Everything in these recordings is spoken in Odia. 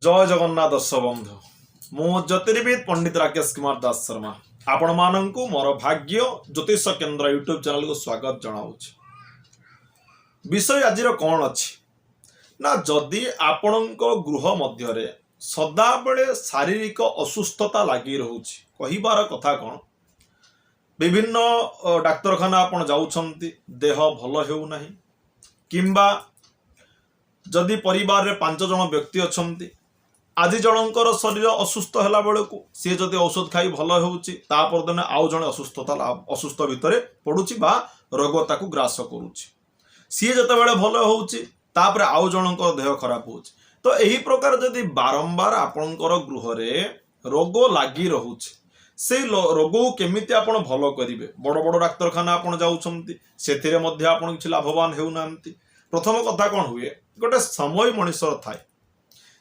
ଜୟ ଜଗନ୍ନାଥ ଦର୍ଶକ ବନ୍ଧୁ, ମୁଁ ଜ୍ୟୋତିର୍ବିଦ ପଣ୍ଡିତ ରାକେଶ କୁମାର ଦାସ ଶର୍ମା ଆପଣମାନଙ୍କୁ ମୋର ଭାଗ୍ୟ ଜ୍ୟୋତିଷ କେନ୍ଦ୍ର ୟୁଟ୍ୟୁବ ଚ୍ୟାନେଲକୁ ସ୍ୱାଗତ ଜଣାଉଛି। ବିଷୟ ଆଜିର କ'ଣ ଅଛି ନା, ଯଦି ଆପଣଙ୍କ ଗୃହ ମଧ୍ୟରେ ସଦାବେଳେ ଶାରୀରିକ ଅସୁସ୍ଥତା ଲାଗି ରହୁଛି, କହିବାର କଥା କ'ଣ, ବିଭିନ୍ନ ଡାକ୍ତରଖାନା ଆପଣ ଯାଉଛନ୍ତି, ଦେହ ଭଲ ହେଉନାହିଁ, କିମ୍ବା ଯଦି ପରିବାରରେ 5 ଜଣ ବ୍ୟକ୍ତି ଅଛନ୍ତି, ଆଜି ଜଣଙ୍କର ଶରୀର ଅସୁସ୍ଥ ହେଲା ବେଳକୁ ସିଏ ଯଦି ଔଷଧ ଖାଇ ଭଲ ହେଉଛି, ତା ପରଦିନ ଆଉ ଜଣେ ଅସୁସ୍ଥ ଭିତରେ ପଡୁଛି ବା ରୋଗ ତାକୁ ଗ୍ରାସ କରୁଛି। ସିଏ ଯେତେବେଳେ ଭଲ ହେଉଛି, ତାପରେ ଆଉ ଜଣଙ୍କର ଦେହ ଖରାପ ହେଉଛି। ତ ଏହି ପ୍ରକାର ଯଦି ବାରମ୍ବାର ଆପଣଙ୍କର ଗୃହରେ ରୋଗ ଲାଗି ରହୁଛି, ସେଇ ରୋଗକୁ କେମିତି ଆପଣ ଭଲ କରିବେ? ବଡ଼ ବଡ଼ ଡାକ୍ତରଖାନା ଆପଣ ଯାଉଛନ୍ତି, ସେଥିରେ ମଧ୍ୟ ଆପଣ କିଛି ଲାଭବାନ ହେଉନାହାନ୍ତି। ପ୍ରଥମ କଥା କ'ଣ ହୁଏ, ଗୋଟେ ସମୟ ମଣିଷର ଥାଏ,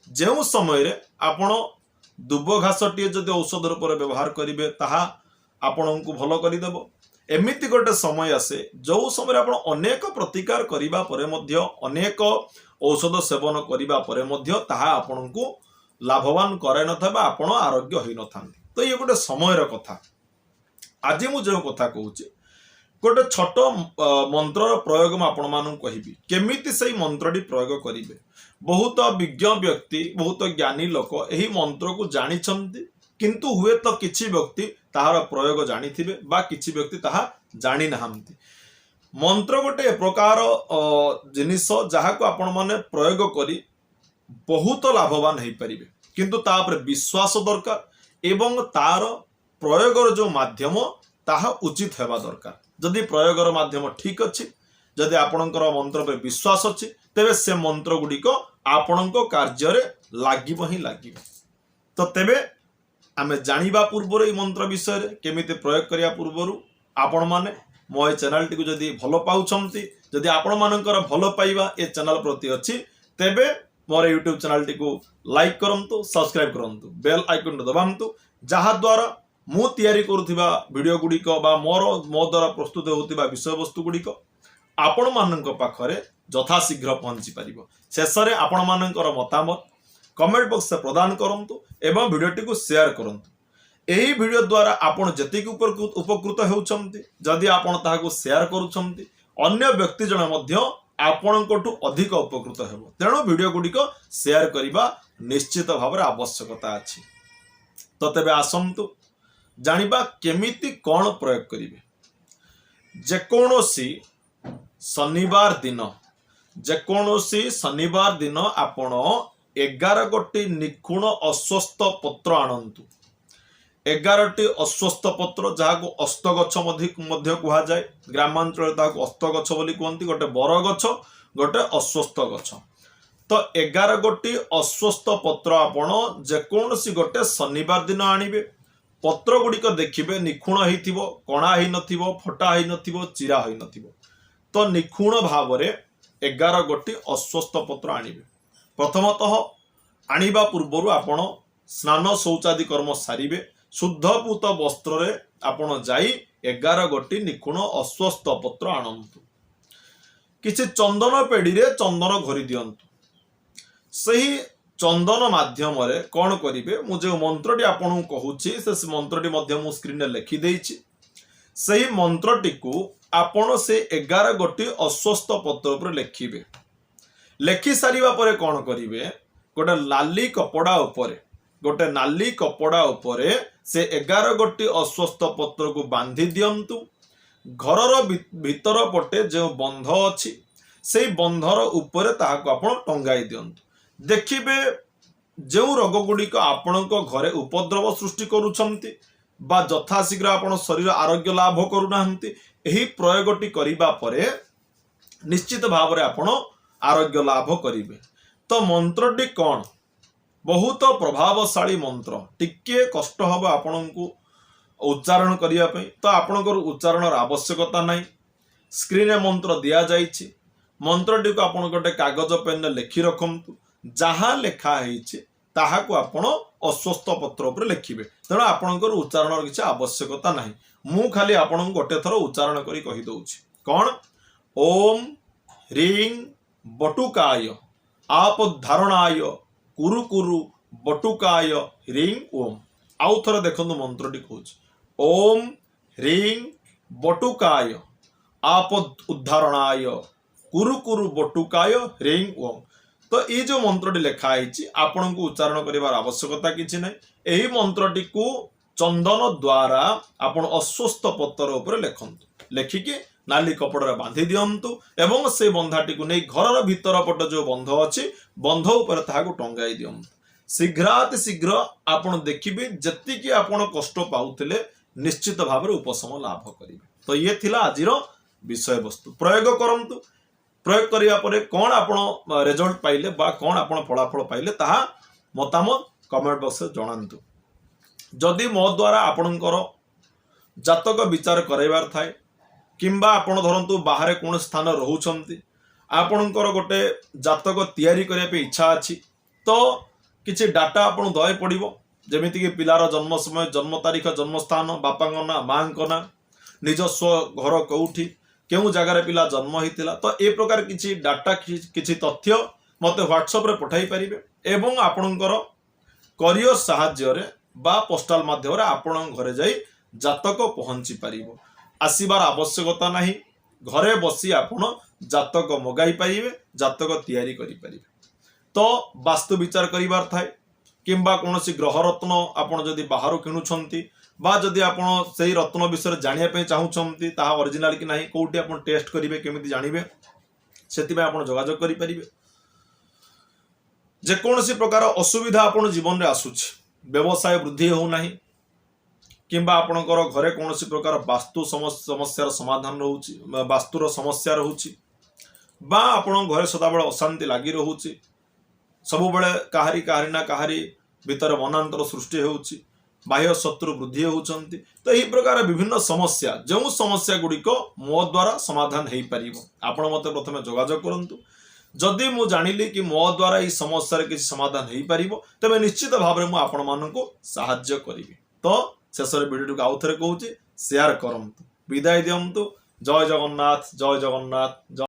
ଯେଉଁ ସମୟରେ ଆପଣ ଦୁବ ଘାସଟିଏ ଯଦି ଔଷଧ ରୂପରେ ବ୍ୟବହାର କରିବେ, ତାହା ଆପଣଙ୍କୁ ଭଲ କରିଦେବ। ଏମିତି ଗୋଟେ ସମୟ ଆସେ, ଯେଉଁ ସମୟରେ ଆପଣ ଅନେକ ପ୍ରତିକାର କରିବା ପରେ ମଧ୍ୟ, ଅନେକ ଔଷଧ ସେବନ କରିବା ପରେ ମଧ୍ୟ ତାହା ଆପଣଙ୍କୁ ଲାଭବାନ କରାଇନଥାଏ ବା ଆପଣ ଆରୋଗ୍ୟ ହୋଇନଥାନ୍ତି। ତ ଇଏ ଗୋଟେ ସମୟର କଥା। ଆଜି ମୁଁ ଯେଉଁ କଥା କହୁଛି, ଗୋଟେ ଛୋଟ ମନ୍ତ୍ରର ପ୍ରୟୋଗ ମୁଁ ଆପଣମାନଙ୍କୁ କହିବି, କେମିତି ସେଇ ମନ୍ତ୍ରଟି ପ୍ରୟୋଗ କରିବେ। ବହୁତ ବିଜ୍ଞ ବ୍ୟକ୍ତି, ବହୁତ ଜ୍ଞାନୀ ଲୋକ ଏହି ମନ୍ତ୍ରକୁ ଜାଣିଛନ୍ତି, କିନ୍ତୁ ହୁଏତ କିଛି ବ୍ୟକ୍ତି ତାହାର ପ୍ରୟୋଗ ଜାଣିଥିବେ ବା କିଛି ବ୍ୟକ୍ତି ତାହା ଜାଣିନାହାନ୍ତି। ମନ୍ତ୍ର ଗୋଟେ ଏ ପ୍ରକାର ଜିନିଷ, ଯାହାକୁ ଆପଣମାନେ ପ୍ରୟୋଗ କରି ବହୁତ ଲାଭବାନ ହେଇପାରିବେ, କିନ୍ତୁ ତା ଉପରେ ବିଶ୍ୱାସ ଦରକାର ଏବଂ ତାର ପ୍ରୟୋଗର ଯେଉଁ ମାଧ୍ୟମ, ତାହା ଉଚିତ ହେବା ଦରକାର। ଯଦି ପ୍ରୟୋଗର ମାଧ୍ୟମ ଠିକ ଅଛି, ଯଦି ଆପଣଙ୍କର ମନ୍ତ୍ର ଉପରେ ବିଶ୍ୱାସ ଅଛି, ତେବେ ସେ ମନ୍ତ୍ର ଗୁଡ଼ିକ ଆପଣଙ୍କ କାର୍ଯ୍ୟରେ ଲାଗିବ ହିଁ ଲାଗିବ। ତ ତେବେ ଆମେ ଜାଣିବା ପୂର୍ବରୁ, ଏଇ ମନ୍ତ୍ର ବିଷୟରେ କେମିତି ପ୍ରୟୋଗ କରିବା ପୂର୍ବରୁ, ଆପଣମାନେ ମୋ ଏ ଚ୍ୟାନେଲଟିକୁ ଯଦି ଭଲ ପାଉଛନ୍ତି, ଯଦି ଆପଣମାନଙ୍କର ଭଲ ପାଇବା ଏ ଚ୍ୟାନେଲ ପ୍ରତି ଅଛି, ତେବେ ମୋର ୟୁଟ୍ୟୁବ ଚ୍ୟାନେଲଟିକୁ ଲାଇକ୍ କରନ୍ତୁ, ସବସ୍କ୍ରାଇବ କରନ୍ତୁ, ବେଲ୍ ଆଇକନ୍ଟି ଦବାନ୍ତୁ, ଯାହାଦ୍ୱାରା ମୁଁ ତିଆରି କରୁଥିବା ଭିଡ଼ିଓ ଗୁଡ଼ିକ ବା ମୋ ଦ୍ୱାରା ପ୍ରସ୍ତୁତ ହେଉଥିବା ବିଷୟବସ୍ତୁ ଗୁଡ଼ିକ ଆପଣମାନଙ୍କ ପାଖରେ ଯଥାଶୀଘ୍ର ପହଞ୍ଚି ପାରିବ। ଶେଷରେ ଆପଣମାନଙ୍କର ମତାମତ କମେଣ୍ଟ ବକ୍ସରେ ପ୍ରଦାନ କରନ୍ତୁ ଏବଂ ଭିଡ଼ିଓଟିକୁ ସେୟାର କରନ୍ତୁ। ଏହି ଭିଡ଼ିଓ ଦ୍ୱାରା ଆପଣ ଯେତିକି ଉପକୃତ ହେଉଛନ୍ତି, ଯଦି ଆପଣ ତାହାକୁ ସେୟାର କରୁଛନ୍ତି, ଅନ୍ୟ ବ୍ୟକ୍ତି ଜଣେ ମଧ୍ୟ ଆପଣଙ୍କଠୁ ଅଧିକ ଉପକୃତ ହେବ। ତେଣୁ ଭିଡ଼ିଓ ଗୁଡ଼ିକ ସେୟାର କରିବା ନିଶ୍ଚିତ ଭାବରେ ଆବଶ୍ୟକତା ଅଛି। ତ ତେବେ ଆସନ୍ତୁ ଜାଣିବା କେମିତି କ'ଣ ପ୍ରୟୋଗ କରିବେ। ଯେକୌଣସି ଶନିବାର ଦିନ, ଯେକୌଣସି ଶନିବାର ଦିନ ଆପଣ 11 ଗୋଟି ନିଖୁଣ ଅଶ୍ୱତ୍ଥ ପତ୍ର ଆଣନ୍ତୁ। 11ଟି ଅଶ୍ୱତ୍ଥ ପତ୍ର, ଯାହାକୁ ଅସ୍ତ ଗଛ ମଧ୍ୟ କୁହାଯାଏ। ଗ୍ରାମାଞ୍ଚଳରେ ତାହାକୁ ଅସ୍ତ ଗଛ ବୋଲି କୁହନ୍ତି। ଗୋଟେ ବର ଗଛ, ଗୋଟେ ଅଶ୍ୱତ୍ଥ ଗଛ। ତ 11 ଗୋଟି ଅଶ୍ୱତ୍ଥ ପତ୍ର ଆପଣ ଯେକୌଣସି ଗୋଟେ ଶନିବାର ଦିନ ଆଣିବେ। ପତ୍ର ଗୁଡ଼ିକ ଦେଖିବେ ନିଖୁଣ ହେଇଥିବ, କଣା ହେଇନଥିବ, ଫଟା ହେଇନଥିବ, ଚିରା ହେଇନଥିବ। ତ ନିଖୁଣ ଭାବରେ 11 ଗୋଟି ଅଶ୍ୱତ୍ଥ ପତ୍ର ଆଣିବେ। ପ୍ରଥମତଃ ଆଣିବା ପୂର୍ବରୁ ଆପଣ ସ୍ନାନ ଶୌଚାଦି କର୍ମ ସାରିବେ। ଶୁଦ୍ଧପୂତ ବସ୍ତ୍ରରେ ଆପଣ ଯାଇ 11 ଗୋଟି ନିଖୁଣ ଅଶ୍ୱତ୍ଥ ପତ୍ର ଆଣନ୍ତୁ। କିଛି ଚନ୍ଦନ ପେଡ଼ିରେ ଚନ୍ଦନ ଘୋରି ଦିଅନ୍ତୁ। ସେହି ଚନ୍ଦନ ମାଧ୍ୟମରେ କ'ଣ କରିବେ, ମୁଁ ଯେଉଁ ମନ୍ତ୍ରଟି ଆପଣଙ୍କୁ କହୁଛି, ସେ ମନ୍ତ୍ରଟି ମଧ୍ୟ ମୁଁ ସ୍କ୍ରିନରେ ଲେଖିଦେଇଛି। ସେହି ମନ୍ତ୍ରଟିକୁ ଆପଣ ସେ 11 ଗୋଟି ଅଶ୍ୱତ୍ଥ ପତ୍ର ଉପରେ ଲେଖିବେ। ଲେଖି ସାରିବା ପରେ କ'ଣ କରିବେ, ଗୋଟେ ନାଲି କପଡ଼ା ଉପରେ, ଗୋଟେ ନାଲି କପଡ଼ା ଉପରେ ସେ 11 ଗୋଟି ଅଶ୍ୱତ୍ଥ ପତ୍ରକୁ ବାନ୍ଧି ଦିଅନ୍ତୁ। ଘରର ଭିତର ପଟେ ଯେଉଁ ବନ୍ଧ ଅଛି, ସେଇ ବନ୍ଧର ଉପରେ ତାହାକୁ ଆପଣ ଟଙ୍ଗାଇ ଦିଅନ୍ତୁ। ଦେଖିବେ, ଯେଉଁ ରୋଗ ଗୁଡ଼ିକ ଆପଣଙ୍କ ଘରେ ଉପଦ୍ରବ ସୃଷ୍ଟି କରୁଛନ୍ତି ବା ଯଥାଶୀଘ୍ର ଆପଣ ଶରୀର ଆରୋଗ୍ୟ ଲାଭ କରୁନାହାନ୍ତି, ଏହି ପ୍ରୟୋଗଟି କରିବା ପରେ ନିଶ୍ଚିତ ଭାବରେ ଆପଣ ଆରୋଗ୍ୟ ଲାଭ କରିବେ। ତ ମନ୍ତ୍ରଟି କ'ଣ? ବହୁତ ପ୍ରଭାବଶାଳୀ ମନ୍ତ୍ର। ଟିକିଏ କଷ୍ଟ ହବ ଆପଣଙ୍କୁ ଉଚ୍ଚାରଣ କରିବା ପାଇଁ। ତ ଆପଣଙ୍କର ଉଚ୍ଚାରଣର ଆବଶ୍ୟକତା ନାହିଁ। ସ୍କ୍ରିନରେ ମନ୍ତ୍ର ଦିଆଯାଇଛି। ମନ୍ତ୍ରଟିକୁ ଆପଣ ଗୋଟେ କାଗଜ ପେନରେ ଲେଖି ରଖନ୍ତୁ। ଯାହା ଲେଖା ହେଇଛି, ତାହାକୁ ଆପଣ ଅଶ୍ୱତ୍ଥ ପତ୍ର ଉପରେ ଲେଖିବେ। ତେଣୁ ଆପଣଙ୍କର ଉଚ୍ଚାରଣର କିଛି ଆବଶ୍ୟକତା ନାହିଁ। ମୁଁ ଖାଲି ଆପଣଙ୍କୁ ଗୋଟେ ଥର ଉଚ୍ଚାରଣ କରି କହିଦଉଛି କ'ଣ। ଓମ୍ ହ୍ରିଂ ବଟୁକାୟ ଆପଦ୍ଧାରଣାୟ କୁରୁ କୁରୁ ବଟୁକାୟ ହ୍ରିଂ ଓମ୍। ଆଉ ଥରେ ଦେଖନ୍ତୁ, ମନ୍ତ୍ରଟି କହୁଛି, ଓମ୍ ହ୍ରିଂ ବଟୁକାୟ ଆପଦ ଉଦ୍ଧାରଣାୟ କୁରୁ କୁରୁ ବଟୁକାୟ ହ୍ରିଂ ଓମ୍। ତ ଏଇ ଯୋଉ ମନ୍ତ୍ରଟି ଲେଖା ହେଇଛି, ଆପଣଙ୍କୁ ଉଚ୍ଚାରଣ କରିବାର ଆବଶ୍ୟକତା କିଛି ନାହିଁ। ଏହି ମନ୍ତ୍ରଟିକୁ ଚନ୍ଦନ ଦ୍ୱାରା ଆପଣ ଅଶ୍ୱତ୍ଥ ପତ୍ର ଉପରେ ଲେଖନ୍ତୁ। ଲେଖିକି ନାଲି କପଡ଼ାରେ ବାନ୍ଧି ଦିଅନ୍ତୁ ଏବଂ ସେ ବନ୍ଧାଟିକୁ ନେଇ ଘରର ଭିତର ପଟ ଯୋଉ ବନ୍ଧ ଅଛି, ବନ୍ଧ ଉପରେ ତାହାକୁ ଟଙ୍ଗାଇ ଦିଅନ୍ତୁ। ଶୀଘ୍ରାତି ଶୀଘ୍ର ଆପଣ ଦେଖିବେ, ଯେତିକି ଆପଣ କଷ୍ଟ ପାଉଥିଲେ, ନିଶ୍ଚିତ ଭାବରେ ଉପଶମ ଲାଭ କରିବେ। ତ ଇଏ ଥିଲା ଆଜିର ବିଷୟବସ୍ତୁ। ପ୍ରୟୋଗ କରନ୍ତୁ। ପ୍ରୟୋଗ କରିବା ପରେ କ'ଣ ଆପଣ ରେଜଲ୍ଟ ପାଇଲେ ବା କ'ଣ ଆପଣ ଫଳାଫଳ ପାଇଲେ, ତାହା ମତାମତ କମେଣ୍ଟ ବକ୍ସରେ ଜଣାନ୍ତୁ। ଯଦି ମୋ ଦ୍ୱାରା ଆପଣଙ୍କର ଜାତକ ବିଚାର କରାଇବାର ଥାଏ କିମ୍ବା ଆପଣ ଧରନ୍ତୁ ବାହାରେ କୌଣସି ସ୍ଥାନ ରହୁଛନ୍ତି, ଆପଣଙ୍କର ଗୋଟେ ଜାତକ ତିଆରି କରିବା ପାଇଁ ଇଚ୍ଛା ଅଛି, ତ କିଛି ଡାଟା ଆପଣଙ୍କୁ ଦେବାକୁ ପଡ଼ିବ। ଯେମିତିକି ପିଲାର ଜନ୍ମ ସମୟ, ଜନ୍ମ ତାରିଖ, ଜନ୍ମସ୍ଥାନ, ବାପାଙ୍କ ନାଁ, ମାଙ୍କ ନାଁ, ନିଜସ୍ୱ ଘର କେଉଁଠି, କେଉଁ ଜାଗାରେ ପିଲା ଜନ୍ମ ହେଇଥିଲା, ତ ଏ ପ୍ରକାର କିଛି ଡାଟା, କିଛି ତଥ୍ୟ ମୋତେ ହ୍ୱାଟ୍ସଆପରେ ପଠାଇ ପାରିବେ ଏବଂ ଆପଣଙ୍କର କରିୟର ସାହାଯ୍ୟରେ ବା ପୋଷ୍ଟାଲ ମାଧ୍ୟମରେ ଆପଣଙ୍କ ଘରେ ଯାଇ ଜାତକ ପହଞ୍ଚି ପାରିବ। ଆସିବାର ଆବଶ୍ୟକତା ନାହିଁ। ଘରେ ବସି ଆପଣ ଜାତକ ମଗାଇ ପାରିବେ, ଜାତକ ତିଆରି କରିପାରିବେ। ତ ବାସ୍ତୁ ବିଚାର କରିବାର ଥାଏ କିମ୍ବା କୌଣସି ଗ୍ରହ ରତ୍ନ ଆପଣ ଯଦି ବାହାରୁ କିଣୁଛନ୍ତି ବା ଯଦି ଆପଣ ସେଇ ରତ୍ନ ବିଷୟରେ ଜାଣିବା ପାଇଁ ଚାହୁଁଛନ୍ତି, ତାହା ଅରିଜିନାଲ କି ନାହିଁ, କୋଉଠି ଆପଣ ଟେଷ୍ଟ କରିବେ, କେମିତି ଜାଣିବେ, ସେଥିପାଇଁ ଆପଣ ଯୋଗାଯୋଗ କରିପାରିବେ। ଯେକୌଣସି ପ୍ରକାର ଅସୁବିଧା ଆପଣ ଜୀବନରେ ଆସୁଛି, ବ୍ୟବସାୟ ବୃଦ୍ଧି ହେଉନାହିଁ କିମ୍ବା ଆପଣଙ୍କର ଘରେ କୌଣସି ପ୍ରକାର ବାସ୍ତୁ ସମସ୍ୟାର ସମାଧାନ ରହୁଛି ବା ବାସ୍ତୁର ସମସ୍ୟା ରହୁଛି ବା ଆପଣଙ୍କ ଘରେ ସଦାବେଳେ ଅଶାନ୍ତି ଲାଗି ରହୁଛି, ସବୁବେଳେ କାହାରି କାହାରି ନା କାହାରି ଭିତରେ ମନାନ୍ତର ସୃଷ୍ଟି ହେଉଛି, ବାହ୍ୟ ଶତ୍ରୁ ବୃଦ୍ଧି ହେଉଛନ୍ତି, ତ ଏହି ପ୍ରକାର ବିଭିନ୍ନ ସମସ୍ୟା, ଯେଉଁ ସମସ୍ୟା ଗୁଡ଼ିକ ମୋ ଦ୍ୱାରା ସମାଧାନ ହେଇପାରିବ, ଆପଣ ମୋତେ ପ୍ରଥମେ ଯୋଗାଯୋଗ କରନ୍ତୁ। ଯଦି ମୁଁ ଜାଣିଲି କି ମୋ ଦ୍ୱାରା ଏହି ସମସ୍ୟାର କିଛି ସମାଧାନ ହେଇପାରିବ, ତେବେ ନିଶ୍ଚିତ ଭାବରେ ମୁଁ ଆପଣମାନଙ୍କୁ ସାହାଯ୍ୟ କରିବି। ତ ଶେଷରେ ଭିଡ଼ିଓଟିକୁ ଆଉ ଥରେ କହୁଛି, ସେୟାର କରନ୍ତୁ। ବିଦାୟ ଦିଅନ୍ତୁ। ଜୟ ଜଗନ୍ନାଥ, ଜୟ ଜଗନ୍ନାଥ, ଜୟ